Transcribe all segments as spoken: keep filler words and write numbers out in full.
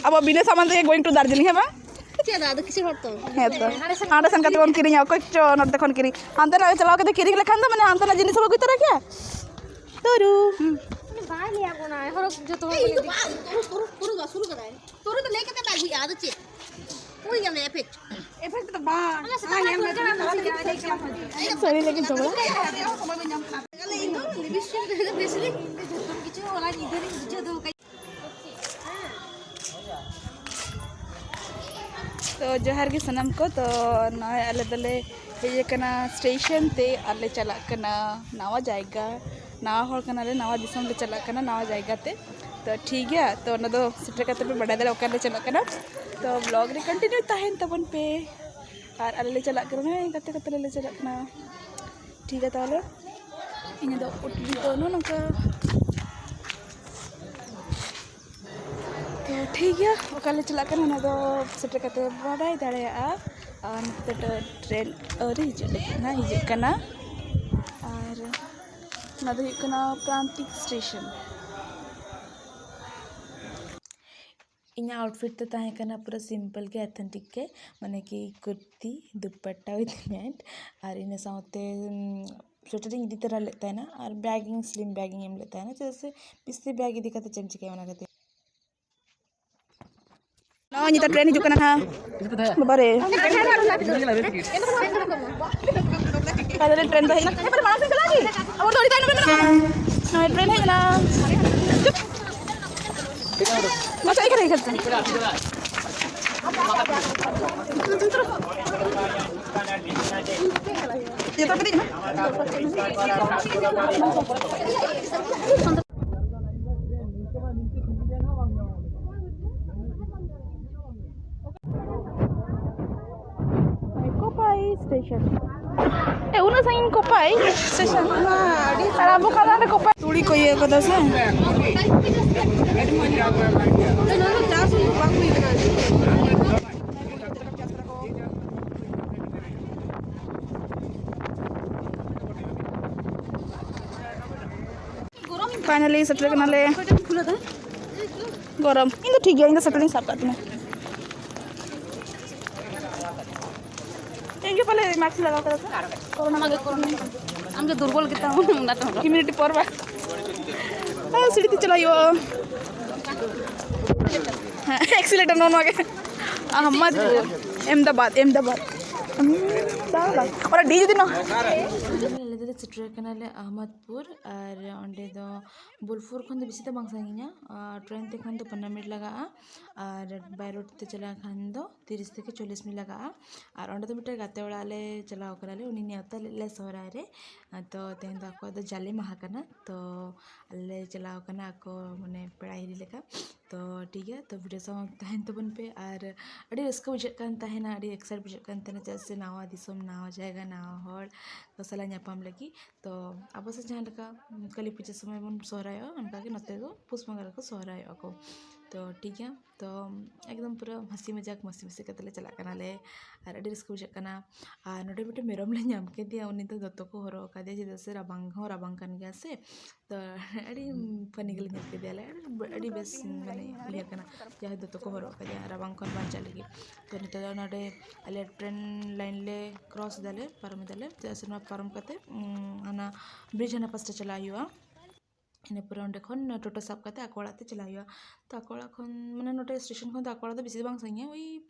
ᱟᱵᱚ ᱵᱤᱱᱟᱹ ᱥᱟᱢᱟᱱ ᱛᱮᱜᱮ going to ᱫᱟᱨᱡᱤᱞᱤᱝ, ᱦᱮᱸ ᱵᱟᱝ? ᱪᱮᱫ ᱫᱚ ᱟᱫᱚ ᱠᱤᱥᱟᱹᱬ ᱦᱚᱲ ᱛᱚ᱾ ᱦᱮᱸ ᱛᱚ᱾ ᱦᱟᱸᱰᱮ ᱥᱮᱱ ᱠᱟᱛᱮ ᱵᱚᱱ ᱠᱤᱨᱤᱧᱟ, ᱚᱠᱚᱭ ᱪᱚ ᱱᱚᱛᱮ ᱠᱷᱚᱱ ᱠᱤᱨᱤᱧ᱾ ᱦᱟᱱᱛᱮ ᱱᱟᱜ ᱪᱟᱞᱟᱣ ᱠᱟᱛᱮ ᱠᱤᱨᱤᱧ ᱞᱮᱠᱷᱟᱱ ᱫᱚ ᱢᱟᱱᱮ ᱦᱟᱱᱛᱮ ᱱᱟᱜ ᱡᱤᱱᱤᱥ ᱦᱚᱸ ᱟᱹᱜᱩᱭ ᱛᱚᱨᱟ ᱠᱮᱭᱟ᱾ ᱛᱩᱨᱩ᱾ ᱵᱟᱭ ᱞᱟᱹᱭᱟ ᱵᱚᱱᱟ, ᱦᱚᱨᱚᱜ ᱡᱚᱛᱚ ᱦᱚᱲ ᱵᱚᱱ ᱤᱫᱤ᱾ ᱛᱩᱨᱩ, ᱛᱩᱨᱩ, ᱛᱩᱨᱩ ᱫᱚ ᱥᱩᱨᱩ ᱠᱟᱫᱟᱭ᱾ ᱛᱩᱨᱩ ᱫᱚ ᱞᱟᱹᱭ ᱠᱟᱛᱮ ᱵᱟᱭ ᱟᱹᱜᱩᱭᱟ, ᱟᱫᱚ ᱪᱮᱫ? ᱩᱭ ᱧᱟᱢ ᱮᱯᱷᱮᱠᱴ᱾ ᱮᱯᱷᱮᱠᱴ ᱫᱚ ᱵᱟᱝ᱾ ᱥᱟᱹᱨᱤ ᱞᱟᱹᱜᱤᱫ ᱡᱷᱚᱜᱽᱲᱟ᱾ ᱟᱞᱮ ᱤᱧ ᱫᱚ ᱞᱤᱯᱤᱥᱴᱤᱠ ᱨᱮ ᱵᱮᱥ ᱨᱤᱧ ᱡᱚᱛᱚ ᱠᱤᱪᱷᱩ ᱦᱚᱞᱟ ᱧᱤᱫᱟᱹ ᱨᱤᱧ ᱵᱩᱡᱷᱟᱹᱣ ᱫᱚᱦᱚ ᱠᱟᱜ᱾ ᱛᱚ ᱡᱚᱦᱟᱨ ᱜᱮ ᱥᱟᱱᱟᱢ ᱠᱚ᱾ ᱛᱚ ᱱᱚᱜᱼᱚᱭ ᱟᱞᱮ ᱫᱚᱞᱮ ᱦᱮᱡ ᱟᱠᱟᱱᱟ ᱥᱴᱮᱥᱚᱱ ᱛᱮ, ᱟᱨ ᱞᱮ ᱪᱟᱞᱟᱜ ᱠᱟᱱᱟ ᱱᱟᱣᱟ ᱡᱟᱭᱜᱟ, ᱱᱟᱣᱟ ᱦᱚᱲ ᱠᱟᱱᱟᱞᱮ, ᱱᱟᱣᱟ ᱫᱤᱥᱚᱢ ᱞᱮ ᱪᱟᱞᱟᱜ ᱠᱟᱱᱟ, ᱱᱟᱣᱟ ᱡᱟᱭᱜᱟ ᱛᱮ᱾ ᱛᱚ ᱴᱷᱤᱠ ᱜᱮᱭᱟ, ᱛᱚ ᱚᱱᱟ ᱫᱚ ᱥᱮᱴᱮᱨ ᱠᱟᱛᱮ ᱯᱮ ᱵᱟᱰᱟᱭ ᱫᱟᱲᱮᱭᱟᱜᱼᱟ ᱚᱠᱟ ᱨᱮᱞᱮ ᱪᱟᱞᱟᱜ ᱠᱟᱱᱟ᱾ ᱛᱚ ᱵᱞᱚᱜ ᱨᱮ ᱠᱚᱱᱴᱤᱱᱤᱭᱩ ᱛᱟᱦᱮᱱ ᱛᱟᱵᱚᱱ ᱯᱮ᱾ ᱟᱨ ᱟᱞᱮ ᱞᱮ ᱪᱟᱞᱟᱜ ᱠᱟᱱᱟ, ᱦᱮᱸ, ᱜᱟᱛᱮ ᱜᱟᱛᱮ ᱞᱮ ᱪᱟᱞᱟᱜ ᱠᱟᱱᱟ᱾ ᱴᱷᱤᱠ ᱜᱮᱭᱟ ᱛᱟᱦᱚᱞᱮ, ᱤᱧ ᱫᱚ ᱩᱴ ᱫᱚ ᱱᱚᱜᱼᱚ ᱱᱚᱝᱠᱟ᱾ ᱛᱚ ᱴᱷᱤᱠ ᱜᱮᱭᱟ, ᱚᱠᱟ ᱞᱮ ᱪᱟᱞᱟᱜ ᱠᱟᱱᱟ ᱚᱱᱟ ᱫᱚ ᱥᱮᱴᱮᱨ ᱠᱟᱛᱮ ᱵᱟᱰᱟᱭ ᱫᱟᱲᱮᱭᱟᱜᱼᱟ᱾ ᱟᱨ ᱱᱤᱛᱚᱜ ᱫᱚ ᱴᱨᱮᱱ ᱟᱹᱣᱨᱤ ᱦᱤᱡᱩᱜ ᱞᱟᱹᱜᱤᱫ ᱱᱟ, ᱦᱤᱡᱩᱜ ᱠᱟᱱᱟ᱾ ᱟᱨ ᱚᱱᱟ ᱫᱚ ᱦᱩᱭᱩᱜ ᱠᱟᱱᱟ ᱯᱨᱟᱱᱛᱤᱠ ᱥᱴᱮᱥᱚᱱ᱾ ᱤᱧᱟᱹᱜ ᱟᱣᱩᱴᱯᱷᱤᱴ ᱫᱚ ᱛᱟᱦᱮᱸ ᱠᱟᱱᱟ ᱯᱩᱨᱟᱹ ᱥᱤᱢᱯᱚᱞ ᱜᱮ, ᱚᱛᱷᱮᱱᱴᱤᱠ ᱜᱮ, ᱢᱟᱱᱮ ᱠᱤ ᱠᱩᱨᱛᱤ, ᱫᱩᱯᱟᱴᱴᱟ with pant, ᱟᱨ ᱤᱱᱟᱹ ᱥᱟᱶᱛᱮ, ᱩᱢ, ᱥᱳᱭᱮᱴᱟᱨ ᱤᱧ ᱤᱫᱤ ᱛᱚᱨᱟ ᱞᱮᱫ ᱛᱟᱦᱮᱱᱟ, ᱟᱨ ᱵᱮᱜᱽ ᱤᱧ, ᱥᱞᱤᱢ ᱵᱮᱜᱽ ᱤᱧ ᱮᱢ ᱞᱮᱫ ᱛᱟᱦᱮᱱᱟ, ᱪᱮᱫᱟᱜ ᱥᱮ ᱵᱮᱥᱤ ᱵᱮᱜᱽ ᱤᱫᱤ ᱠᱟᱛᱮ ᱪᱮᱫ ᱮᱢ ᱪᱤᱠᱟᱹᱭᱟ ᱚᱱᱟ ᱠᱷᱟᱹᱛᱤᱨ᱾ ᱱᱚᱜᱼᱚᱭ ᱱᱤᱛᱚᱜ ᱴᱨᱮᱱ ᱦᱤᱡᱩᱜ ᱠᱟᱱᱟ ᱦᱟᱸᱜ᱾ ᱵᱟᱵᱟ ᱨᱮ᱾ ᱯᱷᱟᱭᱱᱟᱞᱤ ᱴᱨᱮᱱ ᱫᱚ ᱦᱮᱡ ᱮᱱᱟ᱾ ᱮ, ᱵᱟᱵᱟ ᱨᱮ, ᱢᱟᱲᱟᱝ ᱥᱮᱫ ᱪᱟᱞᱟᱜ ᱜᱮ᱾ ᱟᱵᱚ ᱫᱚ ᱟᱹᱰᱤ ᱛᱟᱭᱱᱚᱢ ᱨᱮ ᱢᱮᱱᱟᱜ ᱵᱚᱱᱟ᱾ ᱱᱚᱜᱼᱚᱭ ᱴᱨᱮᱱ ᱦᱮᱡ ᱮᱱᱟ᱾ ᱪᱩᱯ᱾ ᱢᱟᱥᱮ ᱮᱠᱟᱞ ᱮᱠᱟᱞ ᱛᱮ᱾ ᱡᱚᱛᱚ ᱯᱮ ᱫᱮᱡ ᱮᱱᱟ? ᱠᱳᱯᱟᱭ ᱥᱴᱮᱥᱚᱱ᱾ ᱮ, ᱩᱱᱟᱹᱜ ᱥᱟᱺᱜᱤᱧ ᱠᱳᱯᱟᱭ ᱥᱴᱮᱥᱚᱱ? ᱟᱨ ᱟᱵᱚ ᱠᱷᱟᱱ ᱫᱚ ᱠᱳᱯᱟᱭ᱾ ᱛᱩᱲᱤ ᱠᱚ ᱤᱭᱟᱹ ᱠᱟᱫᱟ ᱥᱮ? ᱯᱷᱟᱭᱱᱟᱞᱤ ᱥᱮᱴᱮᱨ ᱠᱟᱱᱟᱞᱮ᱾ ᱜᱚᱨᱚᱢ᱾ ᱤᱧ ᱫᱚ ᱴᱷᱤᱠ ᱜᱮᱭᱟ, ᱤᱧ ᱫᱚ ᱥᱟᱴᱮᱞᱤᱧ ᱥᱟᱵ ᱠᱟᱜ ᱛᱤᱧᱟ᱾ ᱤᱧ ᱜᱮ ᱯᱟᱞᱮ ᱢᱟᱥᱠ ᱞᱟᱜᱟᱣ ᱠᱟᱫᱟ ᱛᱚ᱾ ᱠᱚᱨᱳᱱᱟ ᱜᱮ ᱠᱚᱨᱳᱱᱟ᱾ ᱟᱢ ᱜᱮ ᱫᱩᱨᱵᱚᱞ ᱜᱮᱛᱟᱢ ᱚᱱᱟᱛᱮ ᱦᱚᱸ᱾ ᱤᱢᱤᱭᱩᱱᱤᱴᱤ ᱯᱟᱣᱟᱨ ᱵᱟ᱾ ᱦᱮᱸ, ᱥᱤᱲᱤ ᱛᱮ ᱪᱟᱞᱟᱜ ᱦᱩᱭᱩᱜᱼᱟ᱾ ᱦᱮᱸ, ᱮᱠᱥᱤᱞᱮᱴᱟᱨ ᱱᱚᱜᱼᱚ ᱱᱚᱣᱟ ᱜᱮ᱾ ᱟᱦᱢᱟᱫᱽᱯᱩᱨ, ᱮᱢᱫᱟᱵᱟᱫᱽ, ᱮᱢᱫᱟᱵᱟᱫᱽ᱾ ᱮᱢᱫᱟᱵᱟᱫᱽ᱾ ᱚᱱᱟ ᱰᱤ ᱡᱩᱫᱤ ᱱᱚ- ᱟᱞᱮ ᱫᱚᱞᱮ ᱥᱮᱴᱮᱨ ᱟᱠᱟᱱᱟᱞᱮ ᱟᱦᱢᱟᱫᱽᱯᱩᱨ, ᱟᱨ ᱚᱸᱰᱮ ᱫᱚ ᱵᱳᱞᱯᱩᱨ ᱠᱷᱚᱱ ᱫᱚ ᱵᱮᱥᱤ ᱫᱚ ᱵᱟᱝ ᱥᱟᱺᱜᱤᱧᱟ, ᱟᱨ ᱴᱨᱮᱱ ᱛᱮ ᱠᱷᱟᱱ ᱫᱚ ᱯᱚᱱᱨᱚ ᱢᱤᱱᱤᱴ ᱞᱟᱜᱟᱜᱼᱟ, ᱟᱨ ᱵᱟᱭ ᱨᱳᱰ ᱛᱮ ᱪᱟᱞᱟᱜ ᱠᱷᱟᱱ ᱫᱚ ᱛᱤᱨᱤᱥ ᱛᱷᱮᱠᱮ ᱪᱚᱞᱞᱤᱥ ᱢᱤᱱᱤᱴ ᱞᱟᱜᱟᱜᱼᱟ᱾ ᱟᱨ ᱚᱸᱰᱮ ᱫᱚ ᱢᱤᱫᱴᱮᱱ ᱜᱟᱛᱮ ᱚᱲᱟᱜ ᱞᱮ ᱪᱟᱞᱟᱣ ᱠᱟᱱᱟᱞᱮ, ᱩᱱᱤ ᱱᱮᱣᱛᱟ ᱞᱮᱫ ᱞᱮ ᱥᱚᱦᱨᱟᱭ ᱨᱮ᱾ ᱛᱚ ᱛᱮᱦᱮᱧ ᱫᱚ ᱟᱠᱚᱣᱟᱜ ᱫᱚ ᱡᱟᱞᱮ ᱢᱟᱦᱟ ᱠᱟᱱᱟ, ᱛᱚ ᱟᱞᱮ ᱞᱮ ᱪᱟᱞᱟᱣ ᱠᱟᱱᱟ ᱟᱠᱚ ᱢᱟᱱᱮ ᱯᱮᱲᱟ ᱦᱤᱨᱤ ᱞᱮᱠᱟ᱾ ᱛᱚ ᱴᱷᱤᱠ ᱜᱮᱭᱟ, ᱛᱚ ᱵᱷᱤᱰᱤᱭᱳ ᱥᱟᱶ ᱛᱟᱦᱮᱱ ᱛᱟᱵᱚᱱ ᱯᱮ᱾ ᱟᱨ ᱟᱹᱰᱤ ᱨᱟᱹᱥᱠᱟᱹ ᱵᱩᱡᱷᱟᱹᱜ ᱠᱟᱱ ᱛᱟᱦᱮᱱᱟ, ᱟᱹᱰᱤ ᱮᱠᱥᱟᱭᱤᱴ ᱵᱩᱡᱷᱟᱹᱜ ᱠᱟᱱ ᱛᱟᱦᱮᱱᱟ, ᱪᱮᱫᱟᱜ ᱥᱮ ᱱᱟᱣᱟ ᱫᱤᱥᱚᱢ, ᱱᱟᱣᱟ ᱡᱟᱭᱜᱟ, ᱱᱟᱣᱟ ᱦᱚᱲ ᱠᱚ ᱥᱟᱞᱟᱜ ᱧᱟᱯᱟᱢ ᱞᱟᱹᱜᱤᱫ᱾ ᱛᱚ ᱟᱵᱚ ᱥᱮᱫ ᱡᱟᱦᱟᱸ ᱞᱮᱠᱟ ᱠᱟᱹᱞᱤ ᱯᱩᱡᱟᱹ ᱥᱚᱢᱚᱭ ᱵᱚᱱ ᱥᱚᱦᱨᱟᱭᱚᱜᱼᱟ, ᱚᱱᱠᱟᱜᱮ ᱱᱚᱛᱮ ᱫᱚ ᱯᱩᱥ ᱵᱚᱸᱜᱟ ᱨᱮᱠᱚ ᱥᱚᱦᱨᱟᱭᱚᱜᱼᱟ ᱠᱚ᱾ ᱛᱚ ᱴᱷᱤᱠ ᱜᱮᱭᱟ, ᱛᱚ ᱮᱠᱫᱚᱢ ᱯᱩᱨᱟᱹ ᱦᱟᱹᱥᱤ ᱢᱟᱡᱟᱠ ᱢᱟᱹᱥᱤ ᱢᱟᱹᱥᱤ ᱠᱟᱛᱮ ᱞᱮ ᱪᱟᱞᱟᱜ ᱠᱟᱱᱟᱞᱮ᱾ ᱟᱨ ᱟᱹᱰᱤ ᱨᱟᱹᱥᱠᱟᱹ ᱵᱩᱡᱷᱟᱹᱜ ᱠᱟᱱᱟ᱾ ᱟᱨ ᱱᱚᱰᱮ ᱢᱤᱫᱴᱮᱱ ᱢᱮᱨᱚᱢ ᱞᱮ ᱧᱟᱢ ᱠᱮᱫᱮᱭᱟ, ᱩᱱᱤ ᱫᱚ ᱫᱚᱛᱚ ᱠᱚ ᱦᱚᱨᱚᱜ ᱟᱠᱟᱫᱮᱭᱟ, ᱪᱮᱫᱟᱜ ᱥᱮ ᱨᱟᱵᱟᱝ ᱦᱚᱸ ᱨᱟᱵᱟᱝ ᱠᱟᱱ ᱜᱮᱭᱟ ᱥᱮ᱾ ᱛᱚ ᱟᱹᱰᱤ ᱯᱷᱟᱱᱤ ᱜᱮᱞᱮ ᱧᱮᱞ ᱠᱮᱫᱮᱭᱟ ᱞᱮ, ᱟᱹᱰᱤ, ᱟᱹᱰᱤ ᱵᱮᱥ ᱢᱟᱱᱮ ᱤᱭᱟᱹ ᱠᱟᱱᱟ, ᱡᱟᱦᱟᱸᱭ ᱫᱚᱛᱚ ᱠᱚ ᱦᱚᱨᱚᱜ ᱟᱠᱟᱫᱮᱭᱟ ᱨᱟᱵᱟᱝ ᱠᱷᱚᱱ ᱵᱟᱧᱪᱟᱜ ᱞᱟᱹᱜᱤᱫ᱾ ᱛᱚ ᱱᱤᱛᱚᱜ ᱫᱚ ᱱᱚᱰᱮ ᱟᱞᱮ ᱴᱨᱮᱱ ᱞᱟᱭᱤᱱ ᱞᱮ ᱠᱨᱚᱥ ᱮᱫᱟᱞᱮ, ᱯᱟᱨᱚᱢ ᱮᱫᱟᱞᱮ, ᱪᱮᱫᱟᱜ ᱥᱮ ᱱᱚᱣᱟ ᱯᱟᱨᱚᱢ ᱠᱟᱛᱮ, ᱩᱸ, ᱦᱟᱱᱟ ᱵᱨᱤᱡᱽ ᱦᱟᱱᱟ ᱯᱟᱥᱴᱟ ᱪᱟᱞᱟᱜ ᱦᱩᱭᱩᱜᱼᱟ᱾ ᱤᱱᱟᱹ ᱯᱚᱨᱮ ᱚᱸᱰᱮ ᱠᱷᱚᱱ ᱴᱳᱴᱳ ᱥᱟᱵ ᱠᱟᱛᱮ ᱟᱠᱚ ᱚᱲᱟᱜ ᱛᱮ ᱪᱟᱞᱟᱜ ᱦᱩᱭᱩᱜᱼᱟ᱾ ᱛᱚ ᱟᱠᱚ ᱚᱲᱟᱜ ᱠᱷᱚᱱ, ᱢᱟᱱᱮ, ᱱᱚᱰᱮ ᱥᱴᱮᱥᱚᱱ ᱠᱷᱚᱱ ᱫᱚ ᱟᱠᱚ ᱚᱲᱟᱜ ᱫᱚ ᱵᱮᱥᱤ ᱫᱚ ᱵᱟᱝ ᱥᱟᱺᱜᱤᱧᱟ, ᱳᱭ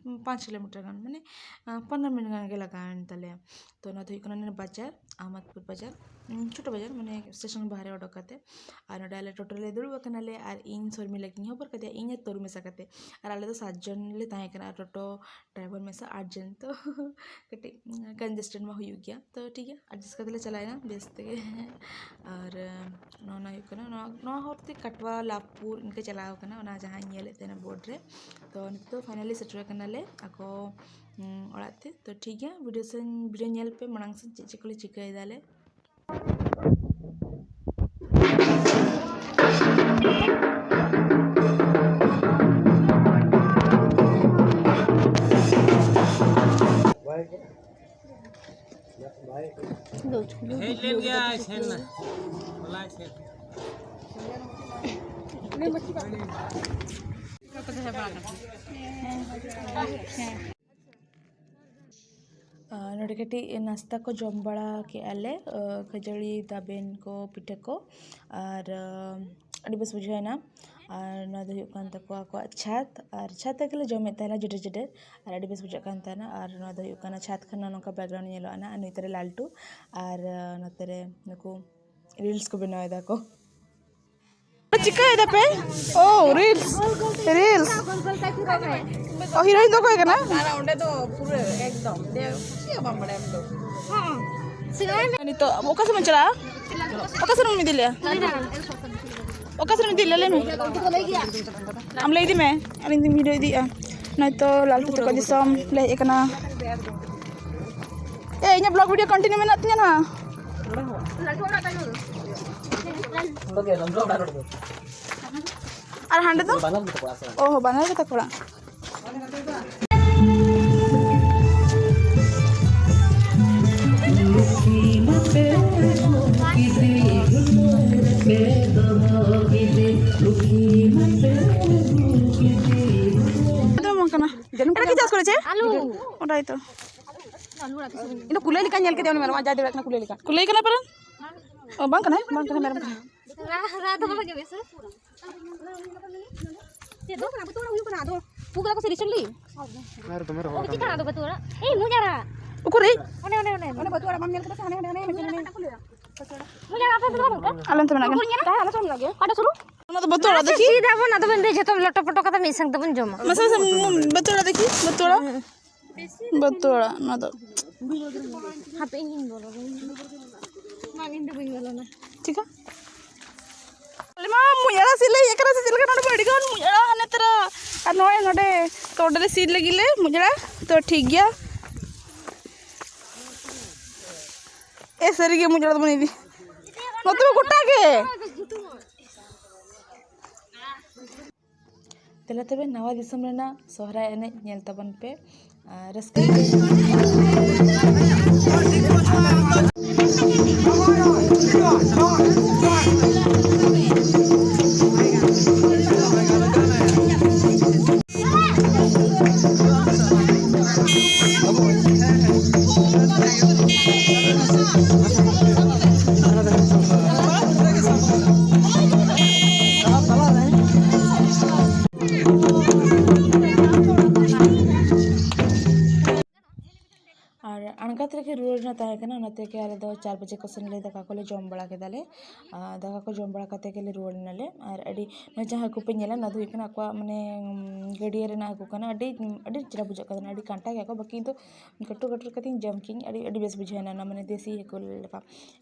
ᱯᱟᱸᱪ ᱠᱤᱞᱳᱢᱤᱴᱟᱨ ᱜᱟᱱ, ᱢᱟᱱᱮ, ᱟᱸ, ᱯᱚᱱᱨᱚ ᱢᱤᱱᱤᱴ ᱜᱟᱱ ᱜᱮ ᱞᱟᱜᱟᱣᱮᱱ ᱛᱟᱞᱮᱭᱟ᱾ ᱛᱚ ᱱᱚᱣᱟ ᱫᱚ ᱦᱩᱭᱩᱜ ᱠᱟᱱᱟ ᱱᱚᱰᱮ ᱵᱟᱡᱟᱨ, ᱟᱦᱢᱟᱫᱽᱯᱩᱨ ᱵᱟᱡᱟᱨ, ᱩᱸ, ᱪᱷᱳᱴᱳ ᱵᱟᱡᱟᱨ, ᱢᱟᱱᱮ, ᱥᱴᱮᱥᱚᱱ ᱵᱟᱦᱨᱮ ᱚᱰᱚᱠ ᱠᱟᱛᱮ᱾ ᱟᱨ ᱱᱚᱰᱮ ᱟᱞᱮ ᱴᱳᱴᱳ ᱨᱮᱞᱮ ᱫᱩᱲᱩᱵ ᱟᱠᱟᱱᱟᱞᱮ, ᱟᱨ ᱤᱧ ᱥᱚᱨᱢᱤᱞᱟ ᱜᱤᱧ ᱦᱚᱵᱚᱨ ᱠᱟᱫᱮᱭᱟ, ᱤᱧ ᱟᱨ ᱛᱚᱨᱩ ᱢᱮᱥᱟ ᱠᱟᱛᱮ᱾ ᱟᱨ ᱟᱞᱮ ᱫᱚ ᱥᱟᱛ ᱡᱚᱱ ᱞᱮ ᱛᱟᱦᱮᱸ ᱠᱟᱱᱟ, ᱟᱨ ᱴᱳᱴᱳ ᱰᱨᱟᱭᱵᱷᱟᱨ ᱢᱮᱥᱟ ᱟᱴ ᱡᱚᱱ᱾ ᱛᱚ ᱠᱟᱹᱴᱤᱡ ᱠᱚᱱᱡᱮᱥᱴᱮᱰ ᱢᱟ ᱦᱩᱭᱩᱜ ᱜᱮᱭᱟ, ᱛᱚ ᱴᱷᱤᱠ ᱜᱮᱭᱟ, ᱮᱰᱡᱟᱥᱴ ᱠᱟᱛᱮ ᱞᱮ ᱪᱟᱞᱟᱣᱮᱱᱟ ᱵᱮᱥ ᱛᱮᱜᱮ᱾ ᱟᱨ ᱱᱚᱣᱟ ᱦᱩᱭᱩᱜ ᱠᱟᱱᱟ, ᱱᱚᱣᱟ, ᱱᱚᱣᱟ ᱦᱚᱨ ᱛᱮ ᱠᱟᱴᱣᱟ ᱞᱟᱵᱷᱯᱩᱨ ᱤᱱᱠᱟᱹ ᱪᱟᱞᱟᱣ ᱠᱟᱱᱟ, ᱚᱱᱟ ᱡᱟᱦᱟᱸᱧ ᱧᱮᱞᱮᱫ ᱛᱟᱦᱮᱱᱟ ᱵᱳᱨᱰ ᱨᱮ᱾ ᱛᱚ ᱱᱤᱛᱚᱜ ᱫᱚ ᱯᱷᱟᱭᱱᱟᱞᱤ ᱥᱮᱴᱮᱨ ᱠᱟᱱᱟᱞᱮ ᱟᱠᱚ, ᱩᱸ, ᱚᱲᱟᱜ ᱛᱮ᱾ ᱛᱚ ᱴᱷᱤᱠ ᱜᱮᱭᱟ, ᱵᱷᱤᱰᱤᱭᱳ ᱥᱮᱱ, ᱵᱷᱤᱰᱤᱭᱳ ᱧᱮᱞ ᱯᱮ ᱢᱟᱲᱟᱝ ᱥᱮᱫ ᱪᱮᱫ ᱪᱮᱫ ᱠᱚᱞᱮ ᱪᱤᱠᱟᱹᱭᱮᱫᱟ ᱞᱮ᱾ ᱦᱮᱡ ᱞᱮᱱ ᱜᱮᱭᱟᱭ ᱥᱮᱱ ᱱᱟ᱾ ᱦᱚᱞᱟᱭ ᱥᱮᱱ᱾ ᱟᱨ ᱱᱚᱰᱮ ᱠᱟᱹᱴᱤᱡ ᱱᱟᱥᱛᱟ ᱠᱚ ᱡᱚᱢ ᱵᱟᱲᱟ ᱠᱮᱜᱼᱟ ᱞᱮ, ᱟᱨ ᱠᱷᱟᱹᱡᱟᱹᱲᱤ, ᱛᱟᱵᱮᱱ ᱠᱚ, ᱯᱤᱴᱷᱟᱹ ᱠᱚ, ᱟᱨ ᱟᱹᱰᱤ ᱵᱮᱥ ᱵᱩᱡᱷᱟᱹᱣ ᱮᱱᱟ᱾ ᱟᱨ ᱱᱚᱣᱟ ᱫᱚ ᱦᱩᱭᱩᱜ ᱠᱟᱱ ᱛᱟᱠᱚᱣᱟ ᱟᱠᱚᱣᱟᱜ ᱪᱷᱟᱛ, ᱟᱨ ᱪᱷᱟᱛ ᱨᱮᱜᱮ ᱞᱮ ᱡᱚᱢᱮᱫ ᱛᱟᱦᱮᱱᱟ ᱡᱮᱰᱮᱨ ᱡᱮᱰᱮᱨ, ᱟᱨ ᱟᱹᱰᱤ ᱵᱮᱥ ᱵᱩᱡᱷᱟᱹᱜ ᱠᱟᱱ ᱛᱟᱦᱮᱱᱟ᱾ ᱟᱨ ᱱᱚᱣᱟ ᱫᱚ ᱦᱩᱭᱩᱜ ᱠᱟᱱᱟ ᱪᱷᱟᱛ ᱠᱷᱟᱱ ᱱᱚᱝᱠᱟ background ᱧᱮᱞᱚᱜᱼᱟ ᱱᱟ, ᱟᱨ ᱱᱚᱛᱮ ᱨᱮ ᱞᱟᱞᱴᱩ, ᱟᱨ ᱱᱚᱛᱮ ᱨᱮ ᱱᱩᱠᱩ reels ᱠᱚ ᱵᱮᱱᱟᱣ ᱮᱫᱟ ᱠᱚ᱾ ᱪᱤᱠᱟᱹᱭ ᱫᱟᱯᱮ? ᱳ, reels, reels. ᱳ, heroine ᱫᱚ ᱚᱠᱚᱭ ᱠᱟᱱᱟ? ᱟᱨ ᱚᱸᱰᱮ ᱫᱚ ᱯᱩᱨᱟᱹ ᱮᱠᱫᱚᱢ ᱪᱮᱫ ᱦᱚᱸ ᱵᱟᱢ ᱵᱟᱲᱟᱭᱟ ᱟᱢ ᱫᱚ᱾ ᱱᱤᱛᱚᱜ ᱚᱠᱟ ᱥᱮᱫ ᱮᱢ ᱪᱟᱞᱟᱜᱼᱟ? ᱚᱠᱟ ᱥᱮᱫ ᱮᱢ ᱤᱫᱤ ᱞᱮᱭᱟ? ᱞᱟᱹᱭ ᱢᱮ᱾ ᱟᱢ ᱞᱟᱹᱭ ᱤᱫᱤ ᱢᱮ, ᱟᱨ ᱤᱧ ᱫᱚᱧ video ᱤᱫᱤᱭᱮᱫᱼᱟ᱾ ᱱᱚᱜᱼᱚᱭ ᱛᱚ ᱞᱟᱞᱴᱩ ᱛᱟᱠᱚ ᱫᱤᱥᱚᱢ ᱞᱮ ᱦᱮᱡ ᱟᱠᱟᱱᱟ᱾ ᱮ, ᱤᱧᱟᱹᱜ vlog video continue ᱢᱮᱱᱟᱜ ᱛᱤᱧᱟᱹ ᱱᱟᱦᱟᱜ᱾ ᱟᱨ ᱦᱟᱸᱰᱮ ᱫᱚ? ᱚ ᱦᱚ, ᱵᱟᱱᱟᱨ ᱜᱮ ᱛᱟᱠᱚ ᱚᱲᱟᱜ᱾ ᱟᱫᱚ ᱵᱟᱝ ᱠᱟᱱᱟ᱾ ᱡᱟᱹᱱᱩᱢ ᱮᱴᱟᱜ ᱠᱤ ᱪᱟᱥ ᱠᱚᱨᱮ ᱪᱮ? ᱟᱞᱩ᱾ ᱚᱱᱟᱭ ᱛᱚ᱾ ᱤᱧ ᱫᱚ ᱠᱩᱞᱟᱹᱭ ᱞᱮᱠᱟᱧ ᱧᱮᱞ ᱠᱮᱫᱮᱭᱟ ᱩᱱᱤ ᱢᱮᱨᱚᱢ, ᱟᱡ ᱡᱟᱭ ᱫᱟᱲᱮᱭᱟᱜ ᱠᱟᱱᱟ ᱠᱩᱞᱟᱹᱭ ᱞᱮᱠᱟ᱾ ᱠᱩᱞᱟᱹᱭ ᱠᱟᱱᱟ ᱯᱟᱞᱮᱱ? ᱚ, ᱵᱟᱝ ᱠᱟᱱᱟᱭ, ᱵᱟᱝ ᱠᱟᱱᱟᱭ ᱢᱮᱨᱚᱢ ᱠᱟᱱᱟᱭ᱾ ᱨᱟ-, ᱨᱟ ᱫᱚ ᱵᱟᱝ ᱟᱸᱡᱚᱢᱚᱜ ᱠᱟᱱᱟ ᱥᱮ? ᱪᱮᱫ ᱫᱚ ᱵᱟᱝ, ᱵᱟᱹᱛᱩ ᱚᱲᱟᱜ ᱦᱩᱭᱩᱜ ᱠᱟᱱᱟ, ᱟᱫᱚ ᱯᱩ ᱠᱟᱫᱟ ᱠᱚ ᱥᱮ recently? ᱟᱨ ᱫᱚᱢᱮ ᱨᱚᱦᱚᱲ ᱚ, ᱪᱮᱫ ᱠᱟᱱᱟ ᱟᱫᱚ ᱵᱟᱹᱛᱩ ᱚᱲᱟᱜ? ᱮᱭ, ᱢᱩᱡ ᱟᱲᱟᱜ᱾ ᱩᱠᱩᱨᱤᱡ? ᱚᱱᱮ, ᱚᱱᱮ, ᱚᱱᱮ, ᱚᱱᱮ᱾ ᱚᱱᱮ ᱵᱟᱹᱛᱩ ᱚᱲᱟᱜ ᱵᱟᱢ ᱧᱮᱞ ᱠᱟᱫᱟ ᱥᱮ? ᱦᱟᱱᱮ, ᱦᱟᱱᱮ, ᱦᱟᱱᱮ, ᱦᱟᱱᱮ, ᱦᱟᱱᱮ᱾ ᱢᱩᱡ ᱟᱲᱟᱜ ᱟᱯᱮ ᱥᱮᱫ ᱫᱚ ᱵᱟᱹᱱᱩᱜ ᱠᱟᱜ? ᱟᱞᱮ ᱚᱱᱛᱮ ᱢᱮᱱᱟᱜ ᱜᱮᱭᱟ᱾ ᱦᱮᱸ, ᱟᱞᱮ ᱥᱮᱫ ᱢᱮᱱᱟᱜ ᱜᱮᱭᱟ᱾ ᱚᱠᱟᱴᱟᱜ ᱥᱩᱨᱩ? ᱚᱱᱟ ᱫᱚ ᱵᱟᱹᱛᱩ ᱚᱲᱟᱜ ᱫᱮᱠᱷᱤ᱾ ᱥᱤᱫ ᱟᱵᱚᱱ, ᱟᱫᱚ ᱵᱚᱱ ᱞᱟᱹᱭ ᱡᱷᱚᱛᱚ ᱞᱚᱴᱚ ᱯᱚᱴᱚ ᱠᱟᱛᱮ ᱢᱤᱫ ᱥᱟᱝ ᱛᱮᱵᱚᱱ ᱡᱚᱢᱟ᱾ ᱢᱟᱥᱮ, ᱢᱟᱥᱮ, ᱵᱟᱹᱛᱩ ᱚᱲᱟᱜ ᱫᱮᱠᱷᱤ, ᱵᱟᱹᱛᱩ ᱚᱲᱟᱜ᱾ ᱵᱟᱹᱛᱩ ᱚᱲᱟᱜ, ᱚᱱᱟ ᱫᱚ᱾ ᱦᱟᱯᱮ, ᱤᱧ ᱜᱤᱧ ᱵᱚᱞᱚᱱᱟ᱾ ᱵᱟᱝ, ᱤᱧ ᱫᱚ ᱵᱟᱹᱧ ᱵᱚᱞᱚᱱᱟ᱾ ᱪᱤᱠᱟ? ᱟᱞᱮ ᱢᱟ ᱢᱩᱡ ᱟᱲᱟᱜ ᱥᱤᱫ ᱞᱮ ᱦᱮᱡ ᱟᱠᱟᱱᱟ ᱥᱮ ᱪᱮᱫ ᱞᱮᱠᱟ? ᱱᱚᱰᱮ ᱢᱟ ᱟᱹᱰᱤ ᱜᱟᱱ ᱢᱩᱡ ᱟᱲᱟᱜ ᱦᱟᱱᱮ ᱛᱚᱨᱟ᱾ ᱟᱨ ᱱᱚᱜᱼᱚᱭ ᱱᱚᱰᱮ ᱛᱚ, ᱚᱸᱰᱮ ᱞᱮ ᱥᱤᱫ ᱞᱟᱹᱜᱤᱫ ᱞᱮ ᱢᱩᱡ ᱟᱲᱟᱜ᱾ ᱛᱚ, ᱴᱷᱤᱠ ᱜᱮᱭᱟ᱾ ᱮ, ᱥᱟᱹᱨᱤ ᱜᱮ ᱢᱩᱡ ᱟᱲᱟᱜ ᱫᱚᱵᱚᱱ ᱤᱫᱤ᱾ ᱱᱚᱛᱮ ᱢᱟ ᱜᱚᱴᱟ ᱜᱮ᱾ ᱫᱮᱞᱟ ᱛᱚᱵᱮ, ᱱᱟᱣᱟ ᱫᱤᱥᱚᱢ ᱨᱮᱱᱟᱜ ᱥᱚᱦᱨᱟᱭ ᱮᱱᱮᱡ ᱧᱮᱞ ᱛᱟᱵᱚᱱ ᱯᱮ᱾ ᱟᱨ ᱨᱟᱹᱥᱠᱟᱹ ᱜᱮ᱾ ᱟᱨ ᱟᱬᱜᱟᱛ ᱨᱮᱜᱮ ᱨᱩᱣᱟᱹᱲ ᱨᱮᱱᱟᱜ ᱛᱟᱦᱮᱸ ᱠᱟᱱᱟ, ᱚᱱᱟ ᱛᱮᱜᱮ ᱟᱞᱮ ᱫᱚ ᱪᱟᱨ ᱵᱟᱡᱮ ᱠᱚ ᱥᱮᱱ ᱞᱮ ᱫᱟᱠᱟ ᱠᱚᱞᱮ ᱡᱚᱢ ᱵᱟᱲᱟ ᱠᱮᱫᱟᱞᱮ᱾ ᱟᱨ ᱫᱟᱠᱟ ᱠᱚ ᱡᱚᱢ ᱵᱟᱲᱟ ᱠᱟᱛᱮ ᱜᱮᱞᱮ ᱨᱩᱣᱟᱹᱲ ᱮᱱᱟᱞᱮ᱾ ᱟᱨ ᱟᱹᱰᱤ, ᱱᱚᱣᱟ ᱡᱟᱦᱟᱸ ᱦᱟᱹᱠᱩ ᱯᱮ ᱧᱮᱞᱟ, ᱱᱚᱣᱟ ᱫᱚ ᱦᱩᱭᱩᱜ ᱠᱟᱱᱟ ᱟᱠᱚᱣᱟᱜ, ᱢᱟᱱᱮ, ᱜᱟᱹᱰᱭᱟᱹ ᱨᱮᱱᱟᱜ ᱦᱟᱹᱠᱩ ᱠᱟᱱᱟ᱾ ᱟᱹᱰᱤ, ᱟᱹᱰᱤ ᱪᱮᱦᱨᱟ ᱵᱩᱡᱷᱟᱹᱜ ᱠᱟᱱᱟ, ᱟᱹᱰᱤ ᱠᱟᱱᱴᱟ ᱜᱮᱭᱟ ᱠᱚ, ᱵᱟᱹᱠᱤ ᱫᱚ ᱠᱟᱹᱴᱩ ᱠᱟᱹᱴᱩ ᱠᱟᱛᱮᱧ ᱡᱚᱢ ᱠᱮᱜᱼᱟᱹᱧ, ᱟᱹᱰᱤ, ᱟᱹᱰᱤ ᱵᱮᱥ ᱵᱩᱡᱷᱟᱹᱣ ᱮᱱᱟ, ᱚᱱᱟ, ᱢᱟᱱᱮ, ᱫᱮᱥᱤ ᱦᱟᱹᱠᱩ ᱞᱮᱠᱟ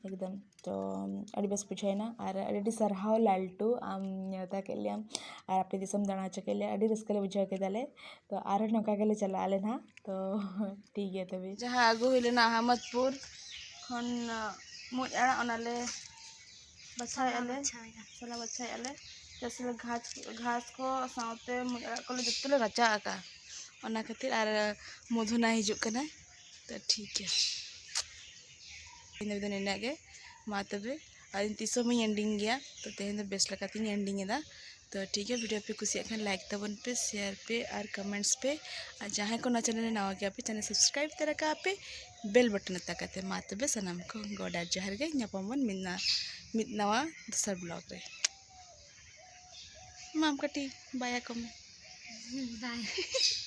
ᱮᱠᱫᱚᱢ᱾ ᱛᱚ ᱟᱹᱰᱤ ᱵᱮᱥ ᱵᱩᱡᱷᱟᱹᱣ ᱮᱱᱟ᱾ ᱟᱨ ᱟᱹᱰᱤ, ᱟᱹᱰᱤ ᱥᱟᱨᱦᱟᱣ ᱞᱟᱞᱴᱩ, ᱟᱢ ᱱᱮᱣᱛᱟ ᱠᱮᱫ ᱞᱮᱭᱟᱢ ᱟᱨ ᱟᱯᱮ ᱫᱤᱥᱚᱢ ᱫᱟᱬᱟ ᱦᱚᱪᱚ ᱠᱮᱫ ᱞᱮᱭᱟ, ᱟᱹᱰᱤ ᱨᱟᱹᱥᱠᱟᱹ ᱞᱮ ᱵᱩᱡᱷᱟᱹᱣ ᱠᱮᱫᱟᱞᱮ᱾ ᱛᱚ ᱟᱨᱦᱚᱸ ᱱᱚᱝᱠᱟ ᱜᱮᱞᱮ ᱪᱟᱞᱟᱜ ᱟᱞᱮ ᱱᱟᱦᱟᱜ᱾ ᱛᱚ ᱴᱷᱤᱠ ᱜᱮᱭᱟ ᱛᱚᱵᱮ᱾ ᱡᱟᱦᱟᱸ ᱟᱹᱜᱩ ᱦᱩᱭ ᱞᱮᱱᱟ ᱟᱦᱢᱚᱫᱽᱯᱩᱨ ᱠᱷᱚᱱ, ᱢᱩᱡ ᱟᱲᱟᱜ, ᱚᱱᱟᱞᱮ ᱵᱟᱪᱷᱟᱣᱮᱫᱼᱟ ᱞᱮ᱾ ᱵᱟᱪᱷᱟᱣᱮᱫᱼᱟ᱾ ᱢᱚᱥᱞᱟ ᱵᱟᱪᱷᱟᱣᱮᱫᱼᱟ ᱞᱮ᱾ ᱪᱮᱫᱟᱜ ᱥᱮ ᱜᱷᱟᱥ, ᱜᱷᱟᱥ ᱠᱚ ᱥᱟᱶᱛᱮ ᱢᱩᱡ ᱟᱲᱟᱜ ᱠᱚᱞᱮ ᱡᱚᱛᱚ ᱞᱮ ᱨᱟᱪᱟᱜ ᱟᱠᱟᱫᱼᱟ᱾ ᱚᱱᱟ ᱠᱷᱟᱹᱛᱤᱨ ᱟᱨ ᱢᱚᱫᱷᱩᱱᱟ ᱦᱤᱡᱩᱜ ᱠᱟᱱᱟᱭ᱾ ᱛᱚ ᱴᱷᱤᱠ ᱜᱮᱭᱟ, ᱛᱮᱦᱮᱧ ᱫᱚ ᱱᱤᱱᱟᱹᱜ ᱜᱮ᱾ ᱢᱟ ᱛᱚᱵᱮ, ᱟᱨ ᱤᱧ ᱛᱤᱥ ᱦᱚᱸ ᱵᱟᱹᱧ ending ᱜᱮᱭᱟ᱾ ᱛᱚ ᱛᱮᱦᱮᱧ ᱫᱚ ᱵᱮᱥ ᱞᱮᱠᱟᱛᱤᱧ ending ᱮᱫᱟ᱾ ᱛᱚ ᱴᱷᱤᱠ ᱜᱮᱭᱟ, video ᱯᱮ ᱠᱩᱥᱤᱭᱟᱜ ᱠᱷᱟᱱ like ᱛᱟᱵᱚᱱ ᱯᱮ, share ᱯᱮ ᱟᱨ comments ᱯᱮ᱾ ᱟᱨ ᱡᱟᱦᱟᱸᱭ ᱠᱚ ᱱᱚᱣᱟ channel ᱨᱮ ᱱᱟᱣᱟ ᱜᱮᱭᱟ ᱯᱮ, channel subscribe ᱛᱚᱨᱟ ᱠᱟᱜ ᱯᱮ, bell button ᱚᱛᱟ ᱠᱟᱛᱮ᱾ ᱢᱟ ᱛᱚᱵᱮ ᱥᱟᱱᱟᱢ ᱠᱚ ᱜᱚᱰ ᱟᱨ ᱡᱚᱦᱟᱨ ᱜᱮ, ᱧᱟᱯᱟᱢ ᱵᱚᱱ ᱢᱤᱫ ᱱᱟ-, ᱢᱤᱫ ᱱᱟᱣᱟ ᱫᱚᱥᱟᱨ vlog ᱨᱮ᱾ ᱢᱟᱢ ᱠᱟᱹᱴᱤᱡ bye ᱟᱠᱚ ᱢᱮ᱾ Bye᱾